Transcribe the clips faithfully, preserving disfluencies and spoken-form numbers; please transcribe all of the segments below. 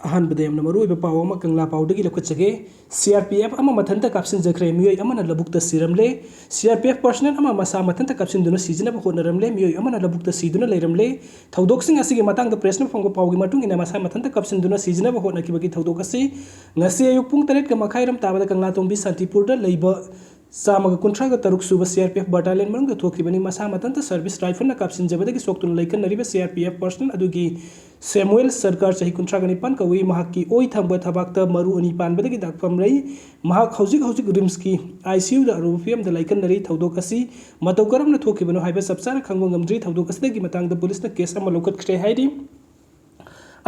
ꯑꯍꯥꯟꯕꯗ ꯌꯥꯝꯅ ꯃꯔꯨꯑꯣꯏꯕ ꯄꯥꯎ ꯑꯃ ꯀꯪꯂꯥ ꯄꯥꯎꯗꯒꯤ ꯂꯧꯈꯠꯆꯒꯦ꯫ ꯁꯤ ꯑꯥꯔ ꯄꯤ ꯑꯦꯐ ꯑꯃ ꯃꯊꯟꯇ ꯀꯥꯞꯁꯤꯟꯖꯈ꯭ꯔꯦ, ꯃꯤꯑꯣꯏ ꯑꯃꯅ ꯂꯧꯕꯨꯛꯇ ꯁꯤꯔꯝꯂꯦ꯫ C R P F personal ꯑꯃ ꯃꯁꯥ ꯃꯊꯟꯇ ꯀꯥꯞꯁꯤꯟꯗꯨꯅ ꯁꯤꯖꯅꯕ ꯍꯣꯠꯅꯔꯝꯂꯦ, ꯃꯤꯑꯣꯏ ꯑꯃꯅ ꯂꯧꯕꯨꯛꯇ ꯁꯤꯗꯨꯅ ꯂꯩꯔꯝꯂꯦ꯫ ꯊꯧꯗꯣꯛꯁꯤꯡ ꯑꯁꯤꯒꯤ ꯃꯇꯥꯡꯗ ꯄ꯭ꯔꯦꯁꯅ ꯐꯪꯕ ꯄꯥꯎꯒꯤ ꯃꯇꯨꯡ ꯏꯟꯅ, ꯃꯁꯥ ꯃꯊꯟꯇ ꯀꯥꯞꯁꯤꯟꯗꯨꯅ ꯁꯤꯖꯅꯕ ꯍꯣꯠꯅꯈꯤꯕꯒꯤ ꯊꯧꯗꯣꯛ ꯑꯁꯤ ꯉꯁꯤ ꯑꯌꯨꯛ ꯄꯨꯡ ꯇꯔꯦꯠꯀ ꯃꯈꯥꯏ ꯔꯣꯝ ꯇꯥꯕꯗ ꯀꯪꯂꯥꯇꯣꯡꯕꯤ ꯁꯥꯟꯇꯤꯄꯨꯔꯗ ꯂꯩꯕ ꯆꯥꯝꯃꯒ ꯀꯨꯟꯊ꯭ꯔꯥꯒ ꯇꯔꯨꯛ ꯁꯨꯕ C R P F battalion ꯃꯅꯨꯡꯗ ꯊꯣꯛꯈꯤꯕꯅꯤ꯫ ꯃꯁꯥ ꯃꯊꯟꯇ service ꯔꯥꯏꯐꯜꯅ ꯀꯥꯞꯁꯤꯟꯖꯕꯗꯒꯤ ꯁꯣꯛꯇꯨꯅ ꯂꯩꯀꯟꯅꯔꯤꯕ C R P F personal ꯑꯗꯨꯒꯤ ꯁꯦꯃꯨꯑꯦꯜ ꯁꯔꯀꯥꯔ, ꯆꯍꯤ ꯀꯨꯟꯊ꯭ꯔꯥꯒ ꯅꯤꯄꯥꯟ ꯀꯧꯏ꯫ ꯃꯍꯥꯛꯀꯤ ꯑꯣꯏ ꯊꯪꯕ ꯊꯕꯥꯛꯇ ꯃꯔꯨ ꯑꯅꯤ ꯄꯥꯟꯕꯗꯒꯤ ꯗꯥꯛꯐꯝ ꯂꯩ꯫ ꯃꯍꯥꯛ ꯍꯧꯖꯤꯛ ꯍꯧꯖꯤꯛ ꯔꯤꯝꯁꯀꯤ ꯑꯥꯏ ꯁꯤ ꯌꯨꯗ ꯑꯔꯨꯕ ꯐꯤꯕꯝꯗ ꯂꯩꯀꯟꯅꯔꯤ꯫ ꯊꯧꯗꯣꯛ ꯑꯁꯤ ꯃꯇꯧ ꯀꯔꯝꯅ ꯊꯣꯛꯈꯤꯕꯅꯣ ꯍꯥꯏꯕ ꯆꯞ ꯆꯥꯅ ꯈꯪꯕ ꯉꯝꯗ꯭ꯔꯤ꯫ ꯊꯧꯗꯣꯛ ꯑꯁꯤꯗꯒꯤ ꯃꯇꯥꯡꯗ ꯄꯨꯂꯤꯁꯅ ꯀꯦꯁ ꯑꯃ ꯂꯧꯈꯠꯈ꯭ꯔꯦ ꯍꯥꯏꯔꯤ꯫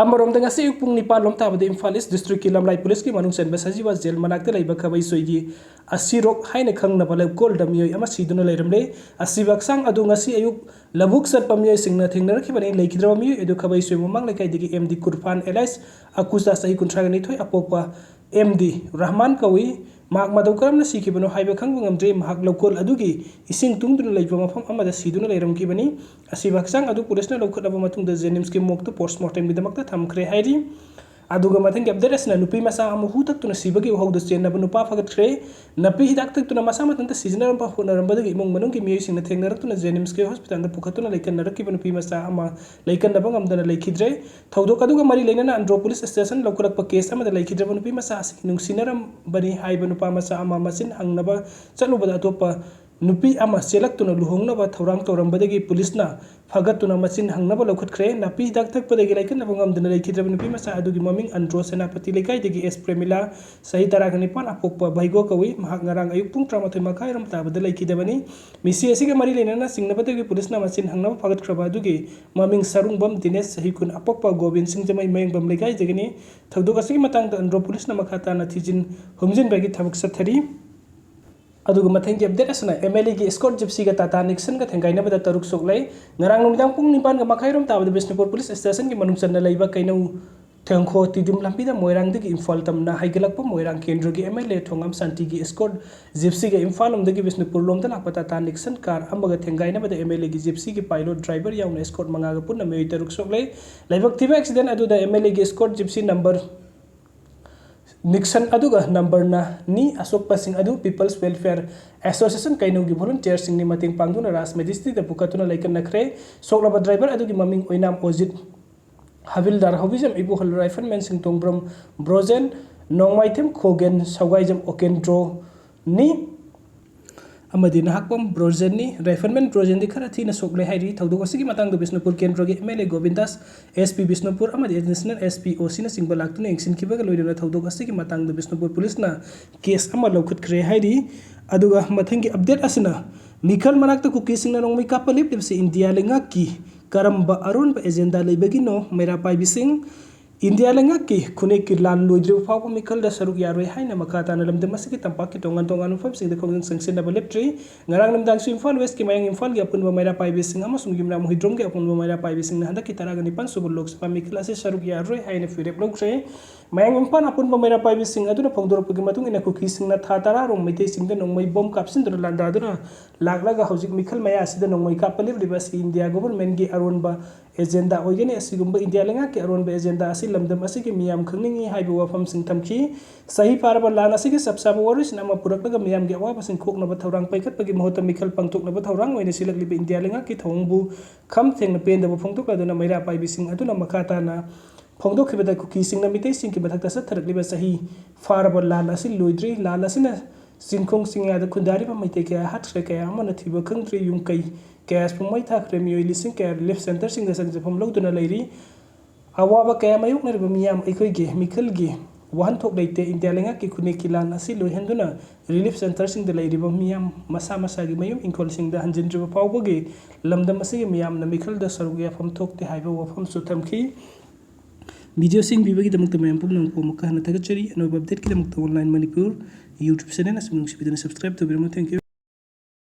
ꯑꯃꯔꯣꯝꯗ, ꯉꯁꯤ ꯑꯌꯨꯛ ꯄꯨꯡ ꯅꯤꯄꯥꯟ ꯂꯣꯝ ꯇꯥꯕꯗ ꯏꯝꯐꯥꯜ ꯏꯁ ꯗꯤꯁꯇ꯭ꯔꯤꯛꯀꯤ ꯂꯝꯂꯥꯏ ꯄꯨꯂꯤꯁꯀꯤ ꯃꯅꯨꯡ ꯆꯟꯕ ꯁꯖꯤꯋꯥ ꯖꯦꯜ ꯃꯅꯥꯛꯇ ꯂꯩꯕ ꯈꯕꯩꯁꯣꯏꯒꯤ ꯑꯁꯤꯔꯣꯛ ꯍꯥꯏꯅ ꯈꯪꯅꯕ ꯂꯩꯀꯣꯜꯗ ꯃꯤꯑꯣꯏ ꯑꯃ ꯁꯤꯗꯨꯅ ꯂꯩꯔꯝꯂꯦ꯫ ꯑꯁꯤꯕ ꯍꯛꯆꯥꯡ ꯑꯗꯨ ꯉꯁꯤ ꯑꯌꯨꯛ ꯂꯧꯕꯨꯛ ꯆꯠꯄ ꯃꯤꯑꯣꯏꯁꯤꯡꯅ ꯊꯦꯡꯅꯔꯛꯈꯤꯕꯅꯤ꯫ ꯂꯩꯈꯤꯗ꯭ꯔꯕ ꯃꯤꯑꯣꯏ ꯑꯗꯨ ꯈꯕꯩꯁꯣꯏ ꯃꯃꯥꯡ ꯂꯩꯀꯥꯏꯗꯒꯤ ꯑꯦꯝ ꯗꯤ ꯀꯨꯔꯐꯥꯟ ꯑꯦꯂꯥꯏꯁ ꯑꯀꯨꯁꯥ, ꯆꯍꯤ ꯀꯨꯟꯊ꯭ꯔꯥꯒ ꯅꯤꯊꯣꯏ ꯑꯄꯣꯛꯄ ꯑꯦꯝ ꯗꯤ ꯔꯍꯃꯥꯟ ꯀꯧꯏ꯫ ꯃꯍꯥꯛ ꯃꯇꯧ ꯀꯔꯝꯅ ꯁꯤꯈꯤꯕꯅꯣ ꯍꯥꯏꯕ ꯈꯪꯕ ꯉꯝꯗ꯭ꯔꯤ꯫ ꯃꯍꯥꯛ ꯂꯧꯀꯣꯜ ꯑꯗꯨꯒꯤ ꯏꯁꯤꯡ ꯇꯨꯡꯗꯨꯅ ꯂꯩꯕ ꯃꯐꯝ ꯑꯃꯗ ꯁꯤꯗꯨꯅ ꯂꯩꯔꯝꯈꯤꯕꯅꯤ꯫ ꯑꯁꯤꯕ ꯍꯛꯆꯥꯡ ꯑꯗꯨ ꯄꯨꯂꯤꯁꯅ ꯂꯧꯈꯠꯂꯕ ꯃꯇꯨꯡꯗ ꯖꯦꯅꯤꯝꯁꯀꯤ ꯃꯣꯔꯒꯇ ꯄꯣꯁꯃꯣꯔꯇꯦꯝꯒꯤꯗꯃꯛꯇ ꯊꯝꯈ꯭ꯔꯦ ꯍꯥꯏꯔꯤ꯫ ꯑꯗꯨꯒ ꯃꯊꯪꯒꯤ ꯑꯞꯗꯦꯠ ꯑꯁꯤꯅ ꯅꯨꯄꯤ ꯃꯆꯥ ꯑꯃ ꯍꯨ ꯊꯛꯇꯨꯅ ꯁꯤꯕꯒꯤ ꯋꯥꯍꯧꯗ ꯆꯦꯟꯅꯕ ꯅꯨꯄꯥ ꯐꯒꯠꯈ꯭ꯔꯦ꯫ ꯅꯨꯄꯤ ꯍꯤꯗꯥꯛ ꯊꯛꯇꯨꯅ ꯃꯁꯥ ꯃꯊꯟꯇ ꯁꯤꯖꯤꯟꯅꯔꯝꯕ ꯍꯣꯠꯅꯔꯝꯕꯗꯒꯤ ꯏꯃꯨꯡ ꯃꯅꯨꯡꯒꯤ ꯃꯤꯑꯣꯏꯁꯤꯡꯅ ꯊꯦꯡꯅꯔꯛꯇꯨꯅ ꯖꯦꯅꯤꯝꯁꯀꯤ ꯍꯣꯁꯄꯤꯇꯥꯜꯗ ꯄꯨꯈꯠꯇꯨꯅ ꯂꯩꯀꯟꯅꯔꯛꯈꯤꯕ ꯅꯨꯄꯤ ꯃꯆꯥ ꯑꯃ ꯂꯩꯀꯟꯅꯕ ꯉꯝꯗꯅ ꯂꯩꯈꯤꯗ꯭ꯔꯦ꯫ ꯊꯧꯗꯣꯛ ꯑꯗꯨꯒ ꯃꯔꯤ ꯂꯩꯅꯅ ꯑꯟꯗ꯭ꯔꯣ ꯄꯨꯂꯤꯁ ꯁ꯭ꯇꯦꯁꯟ ꯂꯧꯈꯠꯂꯛꯄ ꯀꯦꯁ ꯑꯃꯗ ꯂꯩꯈꯤꯗ꯭ꯔꯕ ꯅꯨꯄꯤ ꯃꯆꯥ ꯑꯁꯤꯒꯤ ꯅꯨꯡꯁꯤꯅꯔꯝꯕꯅꯤ ꯍꯥꯏꯕ ꯅꯨꯄꯥ ꯃꯆꯥ ꯑꯃ ꯃꯆꯤꯟ ꯍꯪꯅꯕ ꯆꯠꯂꯨꯕꯗ ꯑꯇꯣꯞꯄ ꯅꯨꯄꯤ ꯑꯃ ꯆꯦꯜꯂꯛꯇꯨꯅ ꯂꯨꯍꯣꯡꯅꯕ ꯊꯧꯔꯥꯡ ꯇꯧꯔꯝꯕꯗꯒꯤ ꯄꯨꯂꯤꯁꯅ ꯐꯒꯠꯇꯨꯅ ꯃꯆꯤꯟ ꯍꯪꯅꯕ ꯂꯧꯈꯠꯈ꯭ꯔꯦ꯫ ꯅꯥꯄꯤ ꯍꯤꯗꯥꯛ ꯊꯛꯄꯗꯒꯤ ꯂꯥꯏꯀꯠꯅꯕ ꯉꯝꯗꯅ ꯂꯩꯈꯤꯗ꯭ꯔꯕ ꯅꯨꯄꯤ ꯃꯆꯥ ꯑꯗꯨꯒꯤ ꯃꯃꯤꯡ ꯑꯟꯗ꯭ꯔꯣ ꯁꯦꯅꯥꯄꯇꯤ ꯂꯩꯀꯥꯏꯗꯒꯤ ꯑꯦꯁ ꯄ꯭ꯔꯦꯃꯤꯂꯥ, ꯆꯍꯤ ꯇꯔꯥꯒ ꯅꯤꯄꯥꯟ ꯑꯄꯣꯛꯄ ꯚꯩꯒꯣ ꯀꯧꯏ꯫ ꯃꯍꯥꯛ ꯉꯔꯥꯡ ꯑꯌꯨꯛ ꯄꯨꯡ ꯇꯔꯥꯃꯥꯊꯣꯏ ꯃꯈꯥꯏ ꯔꯣꯝ ꯇꯥꯕꯗ ꯂꯩꯈꯤꯗꯕꯅꯤ꯫ ꯃꯤꯁꯤ ꯑꯁꯤꯒ ꯃꯔꯤ ꯂꯩꯅꯅ ꯆꯤꯡꯅꯕꯗꯒꯤ ꯄꯨꯂꯤꯁꯅ ꯃꯆꯤꯟ ꯍꯪꯅꯕ ꯐꯒꯠꯈ꯭ꯔꯕ ꯑꯗꯨꯒꯤ ꯃꯃꯤꯡ ꯁꯔꯨꯡꯕꯝ ꯗꯤꯅꯦꯁ, ꯆꯍꯤ ꯀꯨꯟ ꯑꯄꯣꯛꯄ ꯒꯣꯕꯤꯟ ꯁꯤꯡꯖꯃꯩ ꯃꯌꯦꯡꯕꯝ ꯂꯩꯀꯥꯏꯗꯒꯤꯅꯤ꯫ ꯊꯧꯗꯣꯛ ꯑꯁꯤꯒꯤ ꯃꯇꯥꯡꯗ ꯑꯟꯗ꯭ꯔꯣ ꯄꯨꯂꯤꯁꯅ ꯃꯈꯥ ꯇꯥꯅ ꯊꯤꯖꯤꯟ ꯍꯨꯝꯖꯤꯟꯕꯒꯤ ꯊꯕꯛ ꯆꯠꯊꯔꯤ꯫ ꯑꯗꯨꯒ ꯃꯊꯪꯒꯤ ꯑꯞꯗꯦꯠ ꯑꯁꯤꯅ ꯑꯦꯝ ꯑꯦꯜ ꯑꯦꯒꯤ ꯏꯁꯀꯣꯔꯠ ꯖꯤꯞꯁꯤꯒ ꯇꯥꯇꯥ ꯅꯤꯛꯁꯟꯒ ꯊꯦꯡꯒꯥꯏꯅꯕꯗ ꯇꯔꯨꯛ ꯁꯣꯛꯂꯦ꯫ ꯉꯔꯥꯡ ꯅꯨꯃꯤꯗꯥꯡ ꯄꯨꯡ ꯅꯤꯄꯥꯟꯒ ꯃꯈꯥꯏ ꯔꯣꯝ ꯇꯥꯕꯗ ꯕꯤꯁꯅꯨꯄꯨꯔ ꯄꯨꯂꯤꯁ ꯁ꯭ꯇꯦꯁꯟꯒꯤ ꯃꯅꯨꯡ ꯆꯟꯅ ꯂꯩꯕ ꯀꯩꯅꯧ ꯊꯦꯡꯈꯣ ꯇꯤꯗꯤꯝ ꯂꯝꯕꯤꯗ ꯃꯣꯏꯔꯥꯡꯗꯒꯤ ꯏꯝꯐꯥꯜ ꯇꯝꯅ ꯍꯥꯏꯒꯠꯂꯛꯄ ꯃꯣꯏꯔꯥꯡ ꯀꯦꯟꯗ꯭ꯔꯒꯤ M L A ꯊꯣꯉꯥꯝ ꯁꯥꯟꯇꯤꯒꯤ escort Gypsy ꯒ ꯏꯝꯐꯥꯜ ꯂꯣꯝꯗꯒꯤ ꯕꯤꯁꯅꯨꯄꯨꯔ ꯂꯣꯝꯗ ꯂꯥꯛꯄ Tata Nexon car ꯑꯃꯒ ꯊꯦꯡꯒꯥꯏꯅꯕꯗ M L A ꯒꯤ Gypsy ꯒꯤ pilot, driver ꯌꯥꯎꯅ escort ꯃꯉꯥꯒ ꯄꯨꯟꯅ ꯃꯤꯑꯣꯏ ꯇꯔꯨꯛ ꯁꯣꯛꯂꯦ꯫ ꯂꯥꯏꯕꯛ ꯊꯤꯕ accident ꯑꯗꯨꯗ M L A ꯒꯤ escort Gypsy number Nexon ꯑꯗꯨꯒ number ꯅ ꯅꯤ꯫ ꯑꯁꯣꯛꯄꯁꯤꯡ ꯑꯗꯨ People's Welfare Association ꯀꯩꯅꯧꯒꯤ volunteer ꯁꯤꯡꯅ ꯃꯇꯦꯡ ꯄꯥꯡꯗꯨꯅ ꯔꯥꯖ ꯃꯦꯖꯤꯁꯇ꯭ꯔꯤꯗ ꯄꯨꯈꯠꯇꯨꯅ ꯂꯥꯏꯀꯠꯅꯈ꯭ꯔꯦ꯫ ꯁꯣꯛꯂꯕ driver ꯑꯗꯨꯒꯤ ꯃꯃꯤꯡ ꯑꯣꯏꯅꯥꯝ ꯑꯣꯖꯤꯠ, ꯍꯕꯤꯜꯗꯥꯔ ꯍꯧꯕꯤꯖꯝ ꯏꯕꯣꯍꯜ, rifleman ꯁꯤꯡꯇꯣꯡꯕ꯭ꯔꯝ ꯕ꯭ꯔꯣꯖꯦꯟ, ꯅꯣꯡꯃꯥꯏꯊꯦꯝ ꯈꯣꯒꯦꯟ ꯁꯧꯒꯥꯏꯖꯝ ꯑꯣꯀꯦꯟꯗ꯭ꯔꯣꯅꯤ ꯑꯃꯗꯤ ꯅꯍꯥꯛꯄꯝ ꯕ꯭ꯔꯣꯖꯦꯟꯅꯤ꯫ Rifleman ꯕ꯭ꯔꯣꯖꯦꯟꯗꯤ ꯈꯔ ꯊꯤꯅ ꯁꯣꯛꯂꯦ ꯍꯥꯏꯔꯤ꯫ ꯊꯧꯗꯣꯛ ꯑꯁꯤꯒꯤ ꯃꯇꯥꯡꯗ ꯕꯤꯁꯅꯨꯄꯨꯔ ꯀꯦꯟꯗ꯭ꯔꯒꯤ M L A ꯒꯣꯕꯤꯟꯗꯥꯁ, S P Bishnupur ꯑꯃꯗꯤ Additional S P O ꯁꯤꯅꯆꯤꯡꯕ ꯂꯥꯛꯇꯨꯅ ꯌꯦꯡꯁꯤꯟꯈꯤꯕꯒ ꯂꯣꯏꯅꯅ ꯊꯧꯗꯣꯛ ꯑꯁꯤꯒꯤ ꯃꯇꯥꯡꯗ ꯕꯤꯁꯅꯨꯄꯨꯔ ꯄꯨꯂꯤꯁꯅ case ꯑꯃ ꯂꯧꯈꯠꯈ꯭ꯔꯦ ꯍꯥꯏꯔꯤ꯫ ꯑꯗꯨꯒ ꯃꯊꯪꯒꯤ update ꯑꯁꯤꯅ ꯃꯤꯈꯜ ꯃꯅꯥꯛꯇ ꯀꯨꯀꯤꯁꯤꯡꯅ ꯅꯣꯡꯃꯩ ꯀꯥꯞꯄ ꯂꯦꯞꯂꯤꯕꯁꯤ ꯏꯟꯗꯤꯌꯥ ꯂꯩꯉꯥꯛꯀꯤ ꯀꯔꯝꯕ ꯑꯔꯣꯟꯕ agenda ꯂꯩꯕꯒꯤꯅꯣ? ꯃꯩꯔꯥ ꯄꯥꯏꯕꯤꯁꯤꯡ, ꯏꯟꯗꯤꯌꯥ ꯂꯩꯉꯥꯛꯀꯤ ꯈꯨꯟꯅꯦꯛꯀꯤ ꯂꯥꯟ ꯂꯣꯏꯗ꯭ꯔꯤꯕ ꯐꯥꯎꯕ ꯃꯤꯈꯜꯗ ꯁꯔꯨꯛ ꯌꯥꯔꯣꯏ ꯍꯥꯏꯅ ꯃꯈꯥ ꯇꯥꯅ ꯂꯝꯗꯝ ꯑꯁꯤꯒꯤ ꯇꯝꯄꯥꯛꯀꯤ ꯇꯣꯉꯥꯟ ꯇꯣꯉꯥꯟꯕ ꯃꯐꯝꯁꯤꯡꯗ ꯈꯣꯡꯖꯪ ꯆꯪꯁꯤꯟꯅꯕ ꯂꯦꯞꯇ꯭ꯔꯤ꯫ ꯉꯔꯥꯡ ꯅꯨꯃꯤꯗꯥꯡꯁꯨ ꯏꯝꯐꯥꯜ West ꯀꯤ ꯃꯌꯥꯡ ꯏꯝꯐꯥꯜꯒꯤ ꯑꯄꯨꯟꯕ ꯃꯩꯔꯥ ꯄꯥꯏꯕꯤꯁꯤꯡ ꯑꯃꯁꯨꯡ ꯌꯨꯝꯅꯥꯝ ꯍꯨꯏꯗ꯭ꯔꯣꯝꯒꯤ ꯑꯄꯨꯟꯕ ꯃꯩꯔꯥ ꯄꯥꯏꯕꯤꯁꯤꯡꯅ ꯍꯟꯗꯛꯀꯤ ꯇꯔꯥꯒ ꯅꯤꯄꯥꯟ ꯁꯨꯕ ꯂꯣꯛ ꯁꯚꯥ ꯃꯤꯈꯜ ꯑꯁꯤ ꯁꯔꯨꯛ ꯌꯥꯔꯔꯣꯏ ꯍꯥꯏꯅ ꯐꯤꯔꯦꯞ ꯂꯧꯈ꯭ꯔꯦ꯫ ꯃꯌꯥꯡ ꯏꯝꯐꯥꯜ ꯑꯄꯨꯟꯕ ꯃꯩꯔꯥ ꯄꯥꯏꯕꯤꯁꯤꯡ ꯑꯗꯨꯅ ꯐꯣꯡꯗꯣꯔꯛꯄꯒꯤ ꯃꯇꯨꯡ ꯏꯟꯅ ꯀꯨꯀꯤꯁꯤꯡꯅ ꯊꯥ ꯇꯔꯥꯔꯣꯝ ꯃꯩꯇꯩꯁꯤꯡꯗ ꯅꯣꯡꯃꯩ ꯕꯣꯝ ꯀꯥꯞꯁꯤꯟꯗꯨꯅ ꯂꯥꯟꯗꯥꯗꯨꯅ ꯂꯥꯛꯂꯒ ꯍꯧꯖꯤꯛ ꯃꯤꯈꯜ ꯃꯌꯥ ꯑꯁꯤꯗ ꯅꯣꯡꯃꯩ ꯀꯥꯞꯄ ꯂꯦꯞꯂꯤꯕ ꯑꯁꯤ ꯏꯟꯗꯤꯌꯥ government ꯀꯤ ꯑꯔꯣꯟꯕ agenda ꯑꯣꯏꯒꯅꯤ꯫ ꯑꯁꯤꯒꯨꯝꯕ ꯏꯟꯗꯤꯌꯥ ꯂꯩꯉꯥꯛꯀꯤ ꯑꯔꯣꯟꯕ agenda ꯑꯁꯤ ꯂꯝꯗꯝ ꯑꯁꯤꯒꯤ ꯃꯤꯌꯥꯝ ꯈꯪꯅꯤꯡꯏ ꯍꯥꯏꯕ ꯋꯥꯐꯝꯁꯤꯡ ꯊꯝꯈꯤ꯫ ꯆꯍꯤ ꯐꯥꯔꯕ ꯂꯥꯟ ꯑꯁꯤꯒꯤ ꯆꯞ ꯆꯥꯕ ꯋꯥꯔꯣꯏꯁꯤꯟ ꯑꯃ ꯄꯨꯔꯛꯂꯒ ꯃꯤꯌꯥꯝꯒꯤ ꯑꯋꯥꯕꯁꯤꯡ ꯀꯣꯛꯅꯕ ꯊꯧꯔꯥꯡ ꯄꯥꯏꯈꯠꯄꯒꯤ ꯃꯍꯨꯠꯇ ꯃꯤꯈꯜ ꯄꯥꯡꯊꯣꯛꯅꯕ ꯊꯧꯔꯥꯡ ꯑꯣꯏꯅ ꯁꯤꯜꯂꯛꯂꯤꯕ ꯏꯟꯗꯤꯌꯥ ꯂꯩꯉꯥꯛꯀꯤ ꯊꯧꯑꯣꯡꯕꯨ ꯈꯝ ꯊꯦꯡꯅ ꯄꯦꯟꯗꯕ ꯐꯣꯡꯗꯣꯛꯂꯗꯨꯅ ꯃꯩꯔꯥ ꯄꯥꯏꯕꯤꯁꯤꯡ ꯑꯗꯨꯅ ꯃꯈꯥ ꯇꯥꯅ ꯐꯣꯡꯗꯣꯛꯈꯤꯕꯗ ꯀꯨꯀꯤꯁꯤꯡꯅ ꯃꯤꯇꯩꯁꯤꯡꯒꯤ ꯃꯊꯛꯇ ꯆꯠꯊꯔꯛꯂꯤꯕ ꯆꯍꯤ ꯐꯥꯔꯕ ꯂꯥꯟ ꯑꯁꯤ ꯂꯣꯏꯗ꯭ꯔꯤ꯫ ꯂꯥꯟ ꯑꯁꯤꯅ ꯆꯤꯡꯈꯣꯡ ꯆꯤꯡꯌꯥꯗ ꯈꯨꯟꯗꯥꯔꯤꯕ ꯃꯩꯇꯩ ꯀꯌꯥ ꯍꯥꯠꯈ꯭ꯔꯦ, ꯀꯌꯥ ꯑꯃꯅ ꯊꯤꯕ ꯈꯪꯗ꯭ꯔꯦ, ꯌꯨꯝ ꯀꯩ ꯀꯌꯥꯁꯨ ꯃꯩ ꯊꯥꯈ꯭ꯔꯦ, ꯃꯤꯑꯣꯏ ꯂꯤꯁꯤꯡ ꯀꯌꯥ relief centre ꯁꯤꯡꯗ ꯆꯪꯖꯐꯝ ꯂꯧꯗꯨꯅ ꯂꯩꯔꯤ꯫ ꯑꯋꯥꯕ ꯀꯌꯥ ꯃꯥꯌꯣꯛꯅꯔꯤꯕ ꯃꯤꯌꯥꯝ ꯑꯩꯈꯣꯏꯒꯤ ꯃꯤꯈꯜꯒꯤ ꯋꯥꯍꯟꯊꯣꯛ ꯂꯩꯇꯦ꯫ ꯏꯟꯗꯤꯌꯥ ꯂꯩꯉꯥꯛꯀꯤ ꯈꯨꯟꯅꯦꯛꯀꯤ ꯂꯥꯟ ꯑꯁꯤ ꯂꯣꯏꯍꯟꯗꯨꯅ relief centre ꯁꯤꯡꯗ ꯂꯩꯔꯤꯕ ꯃꯤꯌꯥꯝ ꯃꯁꯥ ꯃꯁꯥꯒꯤ ꯃꯌꯨꯝ ꯏꯪꯈꯣꯜꯁꯤꯡꯗ ꯍꯟꯖꯤꯟꯗ꯭ꯔꯤꯕ ꯐꯥꯎꯕꯒꯤ ꯂꯝꯗꯝ ꯑꯁꯤꯒꯤ ꯃꯤꯌꯥꯝꯅ ꯃꯤꯈꯜꯗ ꯁꯔꯨꯛ ꯌꯥꯐꯝ ꯊꯣꯛꯇꯦ ꯍꯥꯏꯕ ꯋꯥꯐꯝꯁꯨ ꯊꯝꯈꯤ꯫ Video ꯁꯤ ꯌꯦꯡꯕꯤꯕꯒꯤꯗꯃꯛꯇ ꯃꯌꯥꯝ ꯄꯨꯝꯅꯃꯛꯄꯨ ꯑꯃꯨꯛꯀ ꯍꯟꯅ ꯊꯥꯒꯠꯆꯔꯤ꯫ ꯑꯅꯧꯕ update ꯀꯤꯗꯃꯛꯇ Online Manipur YouTube channel ꯑꯁꯤꯕꯨ ꯅꯨꯡꯁꯤꯕꯤꯗꯨꯅ subscribe ꯇꯧꯕꯤꯔꯝꯃꯨ꯫ Thank you꯫